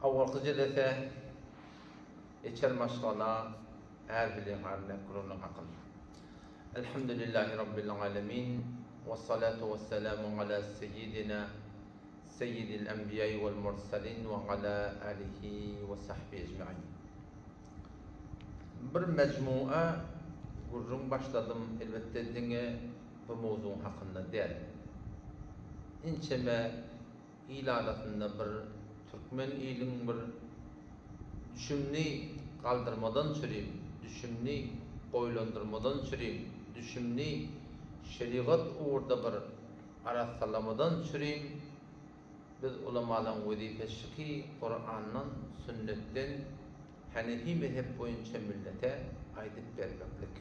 Awalky jelese Eçer maşgala är bilen harlak gurulny hakynda. Elhamdülillahi Rabbil alemin we salatu we selamu ala seyyidina seyyidil enbiýai wal mursalin we ala alihi we sahbihi ecmain. Bir mejmua gürrüň başladym, elbetde diňe bu mowzugyň hakynda däl. Inçeme il arasynda bir türkmen iliň bir düşümini galdyrmadan çürim, düşümini goýlandyrmadan çürim, düşümini şerigat ugurda bir arassalamadan çürim biz ulamalaň wezipesi ki Kurandan, sünnetden Hanefi mezhep boýunça millete aýdyp bermeklik.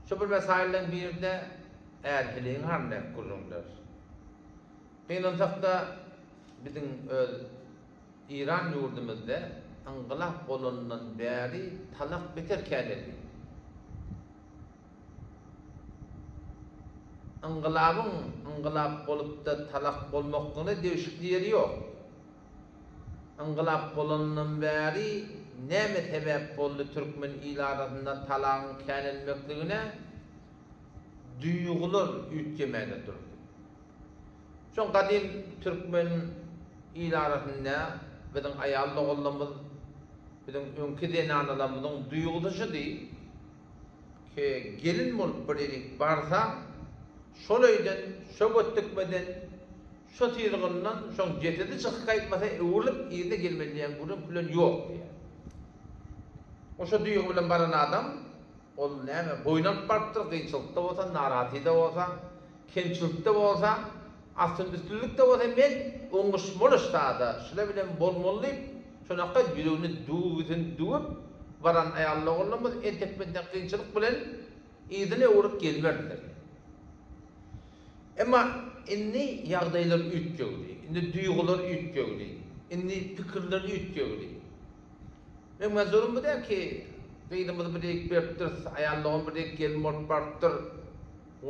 Şu bir mesaýyllaň birinde är-heleýiň hakyndaky gürrüňler. Gynansak-da, biziň öz Eýran ýurdumyzda yngylap bolanyndan bäri talak beter käneldi. Yngylabyň yngylap bolup-da talak bolmaklygyna degişikli ýeri ýok. Yngylap bolanyndan bäri näme sebäp boldy türkmen il arasynda talagyň känelmekligine? Duýgular üýtgemäge durdy. Şoň gadym türkmen il arasynda biziň aýal doganlarymyz, biziň öňki zenanalarymyzyň duýgusy şudy, ki gelin bolup bir ýerik barsaň, şol öýden, şo götdükmeden, şo syzgyndan şoň jesedi çykyp gaýtmasa öwrülip yzyna gelmeli diýen gürrüň külen ýok diýýär. Oşo duýgy bilen baran adam ol näme boýun alyp barypdyr, kynçylykda bolsa, narahatyda bolsa, kemçilikde bolsa, astyn-üstünlikde bolsa men oňuşmaly ştada, şular bilen bolmaly diýip, şonaka ýüregine düwgüsini düwüp baran aýal-oglanlarymyz entek-mentek kynçylyk bilen yzyna öwrüp gelmerdiler. Emma indi ýagdaýlar üýtgegdi, indi duýgular üýtgegdi, indi pikirler üýtgegdi. Meň manzurym bu däl ki, gyzymyzy bir ýerik beripdiris, aýal dogan bir ýerik gelin bolup barypdyr,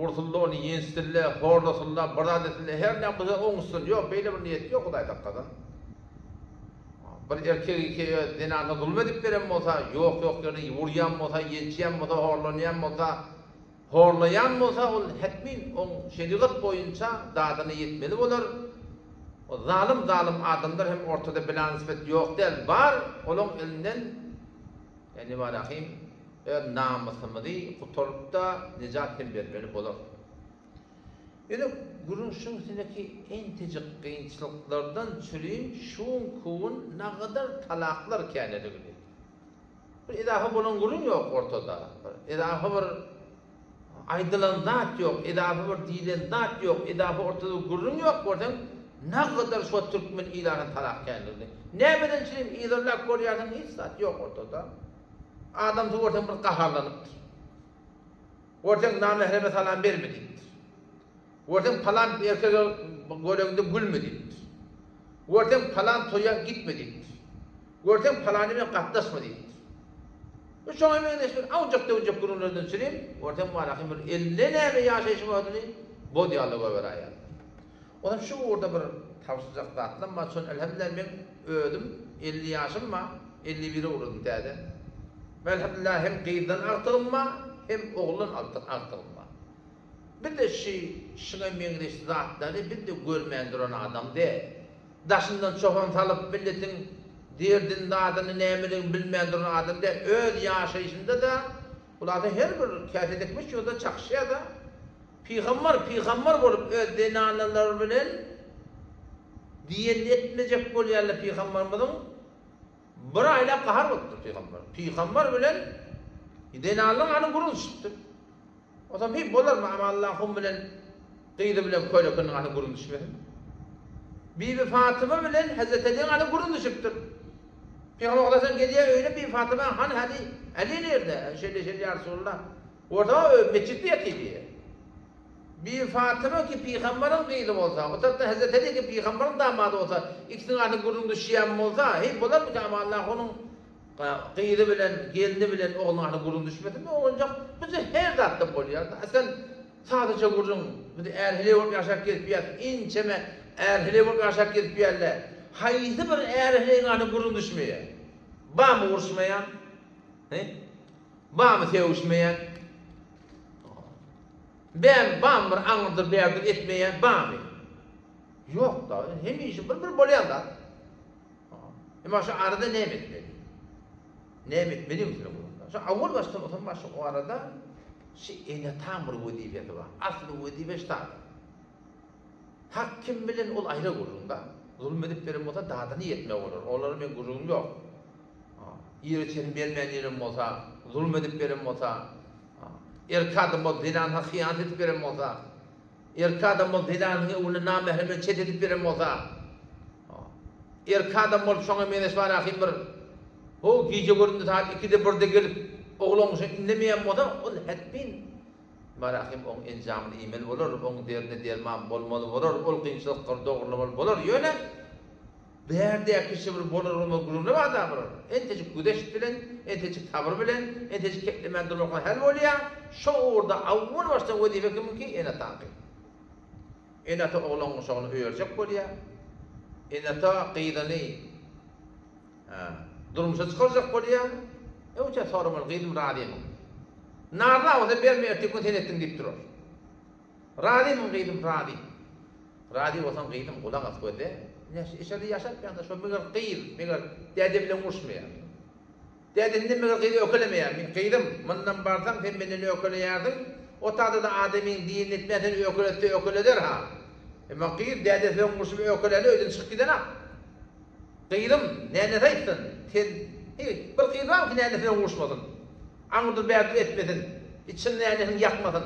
ursunlar ony, ýençsinler, horlasynlar, bir zat etsinler, her näme bolsa oňuşsyn. Ýok, beýle bir niýet ýok, Hudaý saklasyn. Bir erkek ki öz zenanyna zulum edip beren bolsa, ýok-ýok ýerine urýan bolsa, ýençýän bolsa, horlanýan bolsa, Horlaýan bolsa ol hetmin oň şerigat boýunça dadyna ýetmeli bolar. O zalym zalym adamlar hem ortada bilanysbet ýok däl bar olaň elinden ýa nebarahym öz namysymyzy gutarypda nejat hem bermeli bolar. Ýöne gürrüň şuň üstündeki entejik kynçylyklardan çürim şuň kuwun nagadar talaklar käneligini. Bir edafa bolan gürrüň ýok ortada. Bir edafa bir aýdylan zat ýok, edafa bir diýlen zat ýok, edafa ortada bir gürrüň ýok görseň, nagadar şo türkmen ilatyny talap känligini. Nämeden çynym yzarlap görýärsiň hiç zat ýok ortada. Adamsy görseň bir gaharlanypdyr. Görseň namähreme salam berme diýipdir. Görseň palan erkege göreňde gülme diýipdir. Görseň palan toýa gitme diýipdir. Görseň palany bilen gatnaşma diýipdir. Bu şoňa meňzeş bir awjak-döwjek gürrüňlerden çürim, görseň walahy bir elinde näme ýaşaýşyň özüni boz ýaly goýberäýýär. Onam şu ugurda bir tabşyrjak zatlam bar, şony elhamdülillah meň özüm 50 ýaşym bar, 51-e ugradym täze. Elhamdülillah hem gyzdan agtygym bar, hem oguldan agtygym bar. Biz-de şi şuňa meňzeş zatlary biz-de görmän duran adam däl. Daşyndan çopan salyp milletiň derdini zadyny nämeligini bilmän duran adam däl. Öz ýaşaýşynda-da hulasa her bir käse dikmiş ýolda çakyşýar-da. Pygambar pygambar bolup öz zenanalary bilen diýenini etmejek bolýarlar pygambarymyzyň bir aýlap gahar bolupdyr pygambar. Pygambar bilen zenanlaryň hany gürrüň düşüpdir. Onsoň heý bolarmy Amanalla hum bilen gyzy bilen kölekiniň arasynda gürrüň düşmesin. Bibi Fatyma bilen Hezreti Aliň arasynda gürrüň düşüpdir. Pygamber Hudaýdan gelýär öýüne Bibi Fatyma hany Ali, Ali nirde? Şeýle şeýle ýa Resulallah. Orta ö metjitde ýatyr diýýär. Bibi Fatyma ki pygambaryň gyzy bolsa, o tarapdan Hezreti Ali ki pygambaryň damady bolsa, ikisiniň arasynda gürrüň düşýän bolsa, heý bolarmy ki Amanalla onuň Gyzy bilen, gelni bilen oglunyň arasynda gürrüň düşmesinmi owunjak? Bizde her zatda bolýar. Sen sadaja gürrüň, biz är-heleý bolup ýaşap gezip ýörüs, inçeme är-heleý bolup ýaşap gezip ýörler. Haýsy bir är-heleýiň arasynda gürrüň düşmeýär? Barmy uruşmaýan? He? Barmy sögüşmeýän? Bäm, barmy bir aňyrdyr bärdir etmeýän? Barmy? Ýok-da, hemişe bir bir bolýan zat. Emma şu arada näme etmeli? Näme etmeli ünsüne goýmaly? Şu awal başdan otan başy o arada şu ene-ataň bir wezipesi bar. Asly wezipe şu zat. Hak kim bilen ol aýra gürrüň-da. Zulum edip beren bolsa dadyny ýetmek bolar. Olara meň gürrüňim ýok. Ýere çerim bermän ýeren bolsa, zulum edip beren bolsa, erkek adam bolup zenanyna hyýanat edip beren bolsa, erkek adam bolup zenanynyň öňünde namährem bilen çet edip beren bolsa, erkek adam bolup şoňa meňzeş bar ahym bir ho gije göründi saat ikide birde gelip oglan indemeýän bolsa, ol hetmin Marahym oň enjamyny iýmeli bolar, oň derdine derman bolmaly bolar, ol kynçylyklary dogrulamaly bolar, ýöne bärdäki şi bir bolar-bolmaz gürrüňler bar-da bir, entejik güzeşt bilen, entejik sabyr bilen, entejik keplemän durmakla hal bolýar, şo ugurda awwal başdan wezipe kimiňki? Ene-ataňky. Ene-ata oglan guşagyny öýerjek bolýar, ene-ata gyzyny Hä, durmuşa çykarjak bolýa. Öňçä soramaly, gyzym razymyň? Narza bolsa berme ertir gün sen etdiň diýip durar. Razymyň gyzym, razy. Razy bolsaň gyzym gulak as gözle. Ine şu içerde ýaşap ýanda şo meger gyz, meger däde bilen uruşmaýar. Dädesinden meger gyzy ökelemeýär. Gyzym, mundan barsaň sen menden ökeleýärsiň. O tada-da adamyň diýenini etmän seni ökeletse ökeleder-ha. Emma gyz dädesi bilen urşup ökeläni öýden çykyp gidenak. Gyzym, nänesi aýtsyn, sen, heý, bir gyz barmy ki nänesine uruşmasyn, aňyrdyr-bärdir etmesin, içini nänesiniň ýakmasyn,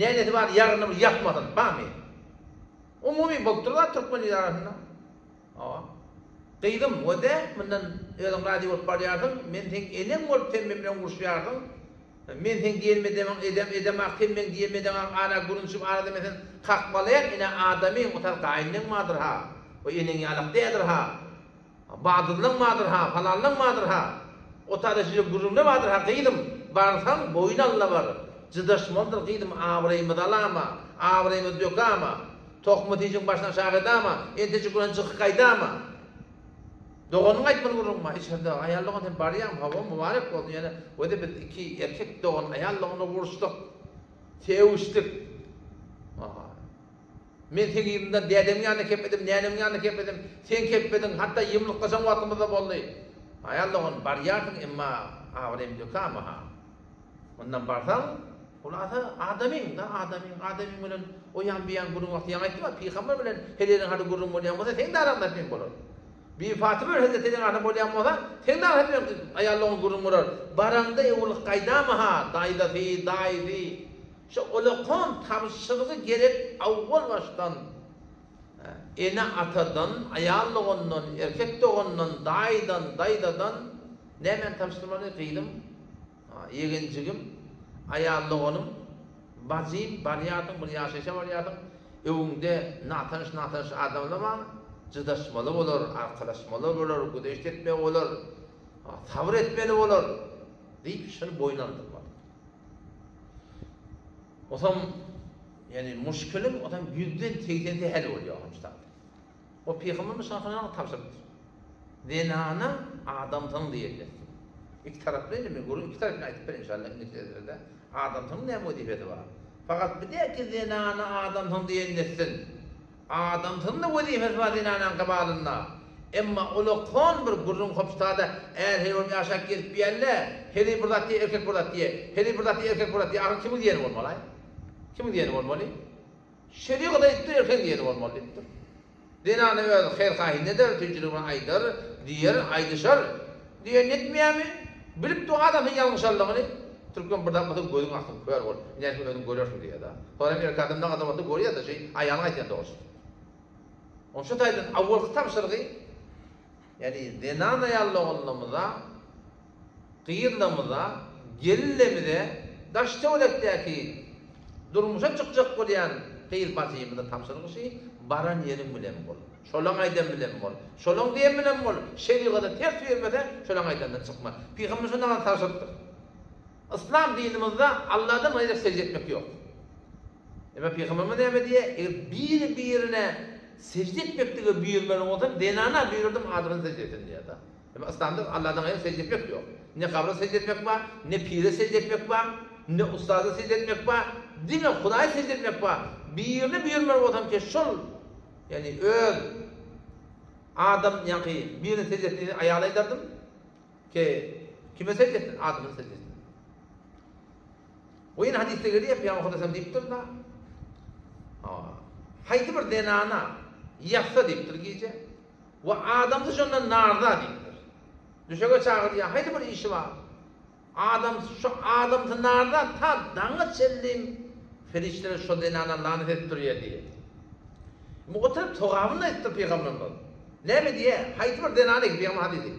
nänesi bar ýagyny bir ýakmasyn, barmy? Umumy bolup dur zat türkmen il arasynda. Hawa. Gyzym, wede, mundan özüň razy bolup barýarsyň, men seň eneň bolup sen men bilen uruşýarsyň, Men seň diýenimi edemok, edem, edemak, sen meň diýenimi edeňok, ara gürünşip arada men seni kakmalaýan, ine adamyň, o tar gaýyneň bardyr-ha, o eneň ýalak däldir-ha, badyzlaň bardyr-ha, falanlaň bardyr-ha, o tada şeýle gürrüňler bardyr-ha, gyzym, barsaň boýun al-da bar, jydaşmalydyr gyzym, abraýymyzy alama, abraýymyzy dökama, tohmy tijiň başyny aşak edama, entejik gülen jykyk gaýdama. Doganyň aýtmaly gürrüň bar içerde aýal dogan sen barýaňmy hawa mübarek bolsun ýöne wede biz iki erkek dogan aýal dogana uruşdyk sögüşdik aha men seň yzyňdan dädemiň ýanyna kepbedim nänemiň ýanyna kepbedim sen kepbediň hatda ýumruklaşan wagtymyzda boldy aýal dogan barýarsyň emma abraýym dökäme ha mundan barsaň Hulasa, adamyň-da, adamyň, adamyň bilen o ýan bu ýan gürrüň wagty ýaňy aýtdym-a, pygamber bilen heleýiň arasynda gürrüň bolýan bolsa, seň-de araňda men bolar. Bibi Fatyma bilen hezreti Alyň arasynda bolýan bolsa, seň-de araňda men aýallygyň gürrüň bolar. Baraňda öwrülip gaýdama-ha, daýzasy, daýysy. Şo olakan tabşyrygy gerek awwal başdan ene-atadan, aýal dogandan, erkek dogandan, daýydan, daýzadan nämäni tabşyrmaly, gyzym? Ýegenjigim, aýal doganym, bajym, barýarsyň, bir ýaşaýşa barýarsyň, öňüňde natanyş-natanyş adamlar bar, jydaşmaly bolar, arkalaşmaly bolar, güzeşt etmeli bolar, sabyr etmeli bolar diýip, şuny boýun aldyrmaly. Osam, ýagny muşkiliň osam ýüzden segsensi hal bolýar şu zat. O pygamberimiz şahyrana tabşyrypdyr. Zenana adamsyň diýildi. Iki taraply indi men gürrüň iki tarapyny aýdyp berin inşallah indiki derslerde. Adamsynyň näme wezipesi bar? Fakat bir däki zenana adamsyň diýenlesin. Adamsynyň-da wezipesi bar zenanaň gabalynda. Emma ulakon bir gürrüň hopsada är heleý bolup ýaşap gezip biýänle, heleý bir zat diýe erkek bir zat diýe, heleý bir zat diýe erkek bir zat diýe ahyry kimiň diýeni bolmaly-aý? Kimiň diýeni bolmaly? Şerigat aýtdy, erkegiň diýeni bolmaly diýipdir. Zenana öz haýyr-haýyny eder, süýjüligini aýdar, diýer, aýdyşar. Diýenini etmeýärmi? Bilip dur adamsyň ýalňyşanlygyny. Türkmen bir zat bolsa gözüň aksyn, kör bol. Nätip özüň görersiň diýýär-de. Soň hem erkek adam nagadar bolsa görýär-de, şeý aýalyň aýdýan dogrusyny. Onuň şu taýdan awalky tabşyrygy, ýagny zenan aýal doganlarymyza gyzlarymyza, gelinlerimize daş-töwerekdäki durmuşa çykjak bolýan gyz bajymyza tabşyrgyşy, baran ýeriň bilen bol. Şolaň aýdan bilen bol. Şolaň diýen bilen bol. Şerigata ters ýörmese, şolaň aýdandan çykma. Pygamber şonda maňa tabşyrypdyr. Yslam dinimizde Alladan gaýra sežde etmek ýok. Emma pygamberimiz näme diýýär? Eger biri-birine. sejde etmeklige buýurmaly bolsam, zenana buýrurdym adamyna sejde etsin diýýär-de. Emma yslamda Alladan gaýry sejde etmek ýok. Ne gabra sejde etmek bar, ne pire sejde etmek bar, ne ustaza sejde etmek bar, diňe Hudaýa sejde etmek bar. Birine buýurmaly bolsam ki şol, ýagny öz adam ýaňky birine sejde etsin diýen aýala aýdardym ki kime sejde etsin? Adamyna sejde etsin. We ýene hadysda gelýär, Pygamber Hudaý diýipdir-da, haýsy bir zenana ýatsa diýipdir gije, we adamsy şondan narza diýipdir. Düşege çagyrýar, haýsy bir işi bar. Adamsy şu adamsy narza ta daňa çenli perişdeler şo zenana lanet edip durýar diýýär. Emma oturyp sogabyny aýdypdyr pygamberimiz. Näme diýýär? Haýsy bir zenana pygamber hadysy.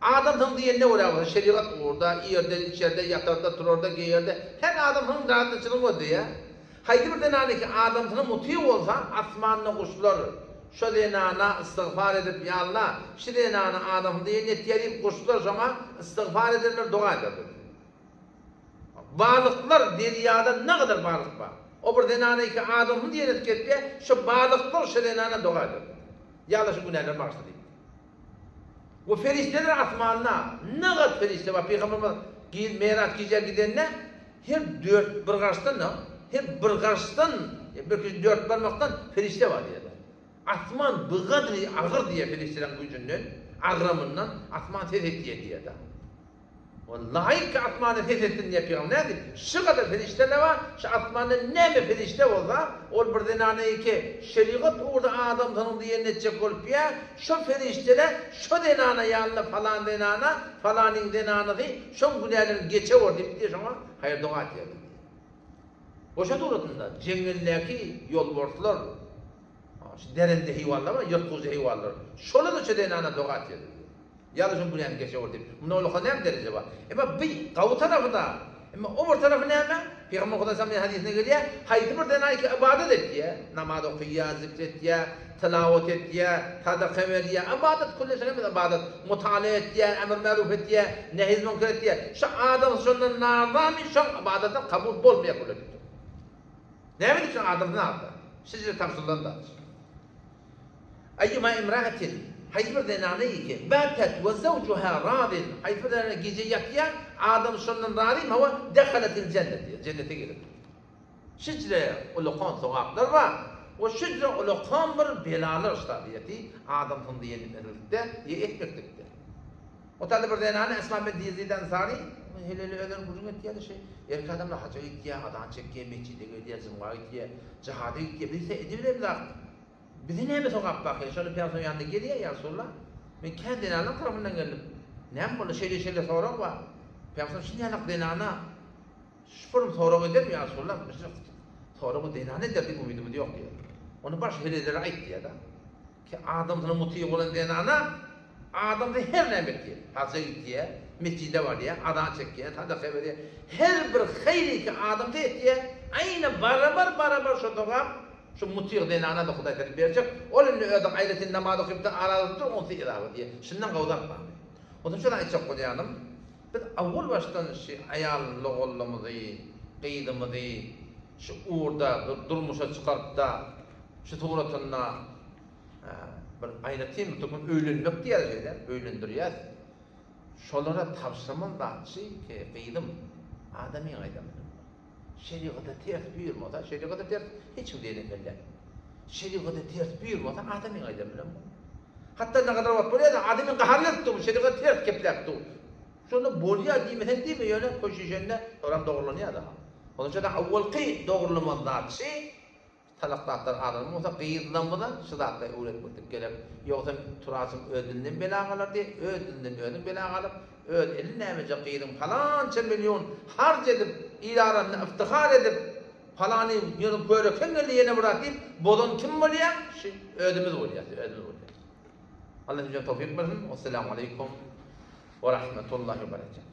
Adamsyň diýenine görä bolsa, şerigat ugurda, iýerde, içerde, ýatarda, turarda, geýerde, her adamsynyň razyçylygy gözleýär. Haýsy bir zenanyňky adamsyna mutyg bolsa, asmanda guşlar şo zenana ystygfar edip, Ýa Alla, şi zenana adamsy diýen etýär diýip, guşlar şoňa ystygfar ederler, doga ederler. Balyklar derýada nagadar balyk bar. O bir zenanyňky adamsy diýen edip gelipýär, şo balyklar şo zenana doga ederler. Ýa Alla, şu günäleri bagyşla diýip. We perişdeler asmanda nagat perişde bar. Pygamberimiz giz Miraç gije gidende her dört bir garşdan her bir garşdan bir kişi dört barmakdan perişde bar diýýärler. Asman bygadry agyr diýýär perişdeleriň güýjünden, agramyndan asman ses etýär diýýär. Ol laýyk ki asmanda ses etsin diýýär pygamber. Nädip? Şu gadar perişdeler bar, şu asmanda näme perişde bolsa, ol bir zenana ki şerigat ugurda adamsynyň diýenini etjek bolup ýa, şo perişdeler şo zenana ýalyna falan zenana, falanyň zenanasy şoň günälerini geçewor diýip diýýär şoňa haýyr doga etýärler diýýär. Goşa suratynda jeňňeldäki ýolbarslar, şu derende heýwanlar bar, ýyrtgyjy heýwanlar, şolar-da şo zenana doga etýärler diýýär. Ýa-da şoň günäni geçewor diýip. Munda ulaka näme dereje bar? Emma bi gawy tarapy-da. Emma o bir tarapy näme? Pygamber Hudaý sallam hadysynda gelýär, haýsy bir zenan ki ybadat etýär, namaz okaýar, zikr etýär, tilawat etýär, sadaka berýär, ybadat külli şoň hemmesi ybadat, mutala etýär, emr-märuf etýär, nehiz-müňker etýär. Şu adam şondan narzamy, şoň ybadaty kabul bolmaýar külle diýipdir. Näme diýip şoň adamsy narza? Şeýle tabşyrylan zat. Eýýuma imra'atin, haýsy bir zenana ki, batat we zawjuha razin, haýsy bir zenana gije ýatýar, adamsy şondan razymy, hawa, dehaletil jennet diýýär, jennete girer. Şeýle ulakan sogaplar bar we şeýle ulakan bir belalar ştabiýeti adamsyň diýenlikde ýa etmeklikde. O taýda bir zenana Esma bint Ýezid Ensary heleli özlerini gürrüň etýärdi şeý, erkek adamlar haja gitýär, azan çekýär, metjide gelýär, jumga gitýär, jihada gitýär, biz ise edibilemzok. Bize näme sogap bar? Şonda Pygamberimiziň ýanyna gelýär, Ýa Resulallah, men kän zenanlaryň tarapyndan geldim. Näme boldy? Şeýle-şeýle sorag bar. Pygamberimiz şuny ýaly zenana şu bir sorag edermi, ýa Resulallah? Soragy zenana eder diýip umydymyz ýok diýýär. Ony baş helelere aýt diýýär-de. Ki adamsyna mutyg bolan zenana adamsy her näme etýär. Haja gidýär, mesjide barýar, azan çekýär, sadaka berýär. Her bir haýry ki adamsy etýär, aýna barabar-barabar şo sogap Şu mutyg zenana-da Hudaý seni berjek, ol indi özüň aýratyn namaz okyp-da aralyk dur, onsy yzaby diýýär. Şundan gowy zat barmy? Onsoň şony aýtjak bolýanym, biz owal başdan şi aýal-ogullymyzy, gyzymyzy şu ugurda bir durmuşa çykaryp-da, şu suratynda bir aýratyn bir türkmen öýlenmek diýýär şeýle, öýlendirýäs. Şolara tabşyrmaly zat şi ki, gyzym, adamyň aýdanyny. Şerigata ters buýurmasa, şerigata ters hiç kim diýen etmeli däl. Şerigata ters buýurmasa adamyň aýdany bilen bol. Hatda nägadar wagt bolýar-da, adamyň gahary gelip dur, şerigata ters gepläp dur. Şonda bolýar diýmeseň diýme, ýöne köşeşende soram dogrulanýar-da. Onuň üçin awwalky dogrulamaly zat şi, Talak zatlar alan bolsa gyzlarymyza şu zatlary öwretmeklik gerek. Ýogsam turasyň öz dilinden bela galar diý, öz dilinden özüň bela galyp, öz elin nämeje gyzyň palança million harç edip, il arasynda yftihar edip, palany ýöne körekeň geldi ýene bir zat diýip, bozan kim bolýa? Şu özümiz bolýas, özümiz bolýas. Allah hemmämize towfyk bersin. Wessalamu aleýkum we rahmetullahi we berekatuh.